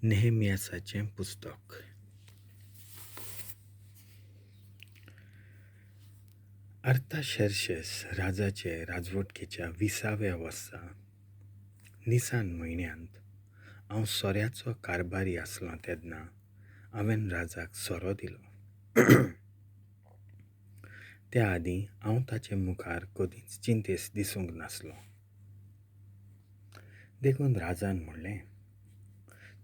नेहेमियासाचें पुस्तक. आर्ताशेर्शेस राजाचे राजवटकेच्या 20व्या वर्सा निसान म्हयन्यांत हांव सोऱ्याचो कारभारी आसलों तेन्ना हांवें राजाक सोरो दिलो. त्या आदीं हांव ताचे मुखार कदींच चिंतेस्त दिसूंक नासलो. देखून राजान म्हणलें,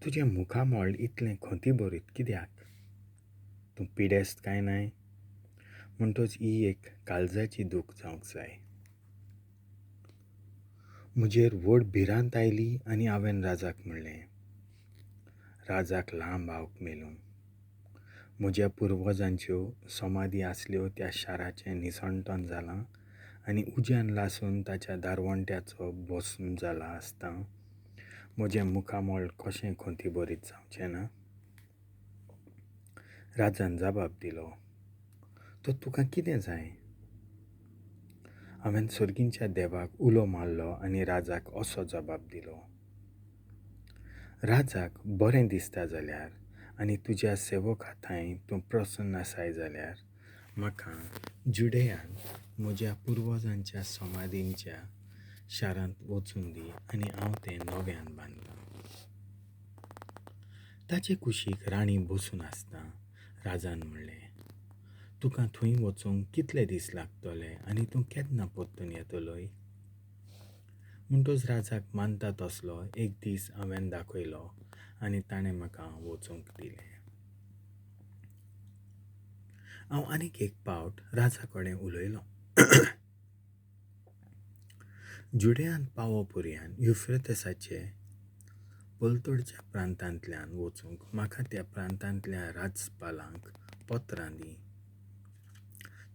तुजें मुखामळ इतलें खंतीभरीत कित्याक? तूं पिडेस्त काय नाय? म्हणटच ही एक काळजाची दूख जावंक जाय. म्हजेर व्हड भिरांत आयली आनी हांवें राजाक म्हणलें, राजाक लांब आवक मेलूं. म्हज्या पुर्वजांच्यो समाधी आसल्यो त्या शाराचें निसणटन जालां आनी उज्यान लासून ताच्या दारवंट्याचो भस्म जाला आसता म्हजें मुखामळ कशें खंतीभरीत जावचें ना? राजान जबाब दिलो, तर तुका कितें जाय? हांवें सर्गींच्या देवाक उलो मारलो आनी राजाक असो जबाब दिलो, राजाक बरें दिसता जाल्यार आनी तुज्या सेवका थंय तूं प्रसन्न आसाय जाल्यार म्हाका जुडेयांत म्हज्या पुर्वजांच्या समाधींच्या शारांत वचून दी आनी हांव तें नव्यान बांदतां. ताचे कुशीक राणी बसून आसता राजान म्हणलें, तुका थंय वचूंक कितले दीस लागतले आनी तूं केन्ना परतून येतलोय? म्हणटच राजाक मानता तसलो एक दीस हांवें दाखयलो आनी ताणें म्हाका वचूंक दिलें. हांव आनीक एक पावट राजा कडेन उलयलों. जुडेयांत पावो पर्यंत युफ्रेतसाचे पलतडच्या प्रांतांतल्यान वचूंक म्हाका त्या प्रांतांतल्या राजपालांक पत्रां दी.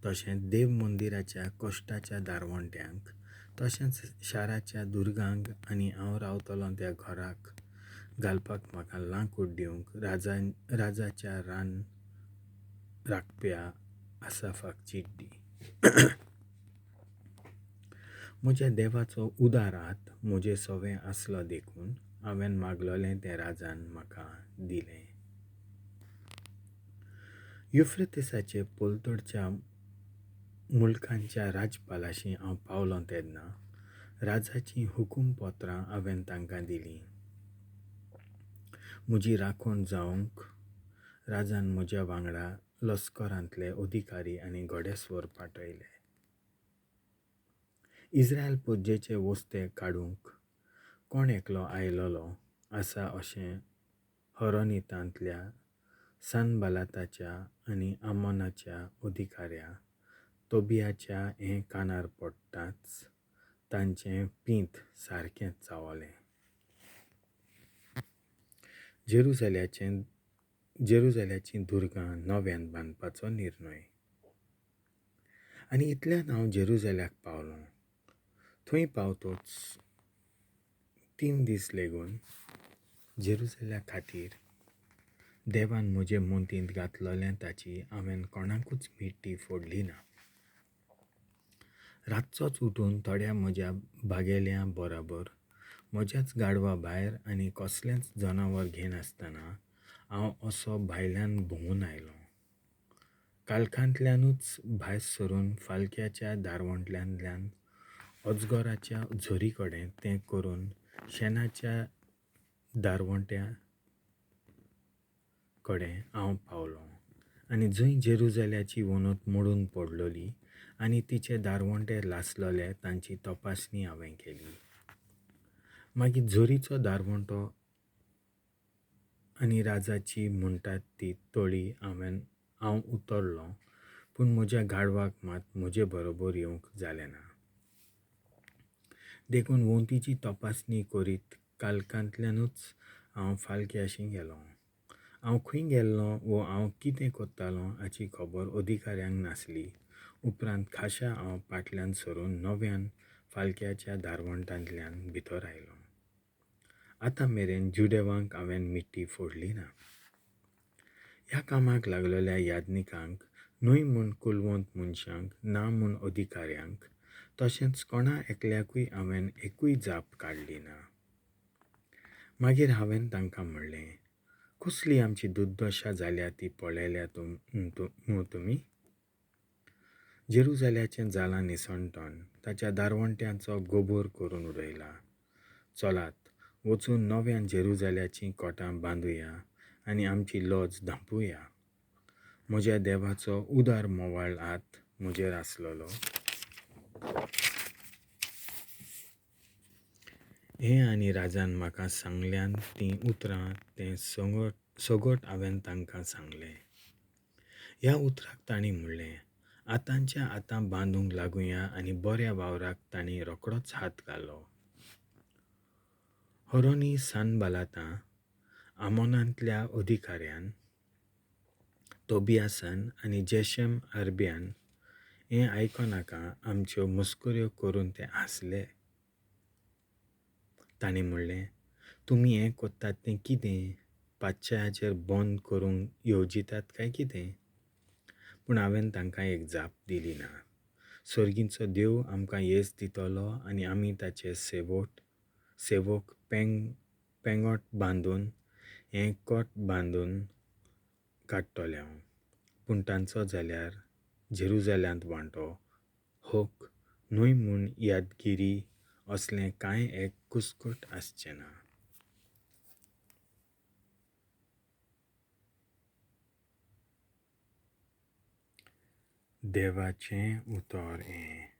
तशेंच देव मंदिराच्या कश्टाच्या दारवंट्यांक, तशेंच शाराच्या दुर्गांक आनी हांव रावतलो त्या घराक घालपाक म्हाका लांकूड दिवंक राजाच्या रान राखप्या आसाफाक चीट दी. म्हज्या देवाचो उदार हात म्हजे सवें आसलो देखून हांवें मागलोलें तें राजान म्हाका दिलें. युफ्रेतसाचे पलतडच्या मुल्कांच्या राजपालाशी हांव पावलों तेन्ना राजाचीं हुकूमपत्रां हांवें तांकां दिलीं. म्हजी राखण जावंक राजान म्हज्या वांगडा लश्करांतले अधिकारी आनी घोडेस्वर पाठयले. इस्रायल पुजेचे वस्ते काडूंक कोण एकलो आयलोलो आसा अशें हरोनितांतल्या सनबालाताच्या आनी आमोनाच्या अधिकाऱ्या तोबियाच्या हें कानार पडटाच तांचें पींत सारकेंच चावलें. जेरुजाल्याचीं दुर्गां नव्यान बांदपाचो निर्णय. आनी इतल्यान हांव जेरुजाल्याक पावलों. थंय पावतोच 3 दीस लेगून जेरुजाल्या खातीर देवान म्हजे मोतींत घातलेलें ताची हांवें कोणाकूच मिट्टी फोडली ना. रातचोच उठून थोड्या म्हज्या भागेल्या बराबर म्हज्याच गाडवा भायर आनी कसलेंच जनावर घेनासतना हांव असो भायल्यान भोंवून आयलो. काळखांतल्यानूच भायर सरून फालक्याच्या दारवंट्यांतल्यान अजगराच्या झरी कडेन तें करून शेणाच्या दारवंट्या कडेन हांव पावलों आनी जंय जेरुजाल्याची वणत मोडून पडलोली आनी तिचे दारवंटे लासलोले तांची तपासणी हांवें केली. मागीर झरीचो दारवंटो आनी राजाची म्हणटात ती तळी हांव उतरलो, पूण म्हज्या गाडवाक मात म्हजे बरोबर येवंक जालें ना. देखून वण्टीची तपासणी करीत काळखांतल्यानूच हांव फालक्याशी गेलो. हांव खंय गेल्लो वो हांव कितें करतालों हाची खबर अधिकाऱ्यांक नासली. उपरांत खाशा हांव फाटल्यान सरून नव्यान फालक्याच्या दारवंटांतल्यान भितर आयलो. आतां मेरेन जुदेवांक हांवें मिट्टी फोडली ना. ह्या कामाक लागलेल्या याज्ञिकांक न्हय म्हूण कुलवंत मनशांक, ना म्हूण अधिकाऱ्यांक, तशेंच कोणा एकल्याकूय हांवें एकूय जाप काडली ना. मागीर हांवें तांकां म्हणलें, कसली आमची दुर्दशा जाल्या ती पळयल्या तुमी? जेरुजाल्याचें जालां निसणटण, ताच्या दारवंट्यांचो गोबोर करून उडयला. चलात, वचून नव्यान जेरुजाल्याचीं कोटां बांदुया आनी आमची लज धांपुया. म्हज्या देवाचो उदार मोवाळ हात म्हजेर आसलेलो. हें आनी राजान म्हाका सांगल्यांत तीं उतरां तें सगट हांवें तांकां सांगलें. ह्या उतराक तांणी म्हणलें, आतांच्या आतां बांदूंक लागुया आनी बऱ्या वावराक तांणी रोखडोच हात घालो. होरोनी सानबालाता आमोनांतल्या अधिकाऱ्यान तोबियासान आनी जेशेम अरब्यान हें आयकनाका आमच्यो मस्कऱ्यो करून ते हांसले. तांणी म्हणलें, तुमी हें कोत्तात तें कितें? पातशायाचेर बंद करूंक येवजितात काय कितें? पूण हांवें तांकां एक जाप दिली ना. सर्गीचो देव आमकां येस दितलो आनी आमी ताचे सेवक पेंगट बांदून हें कोट बांदून काडटले हांव. पूण तांचो जाल्यार जेरुजाल्यांत वांटो हक न्हय म्हूण यादगिरी असलें कांय एक कुस्कूट आसचें ना. देवाचें उतर हें.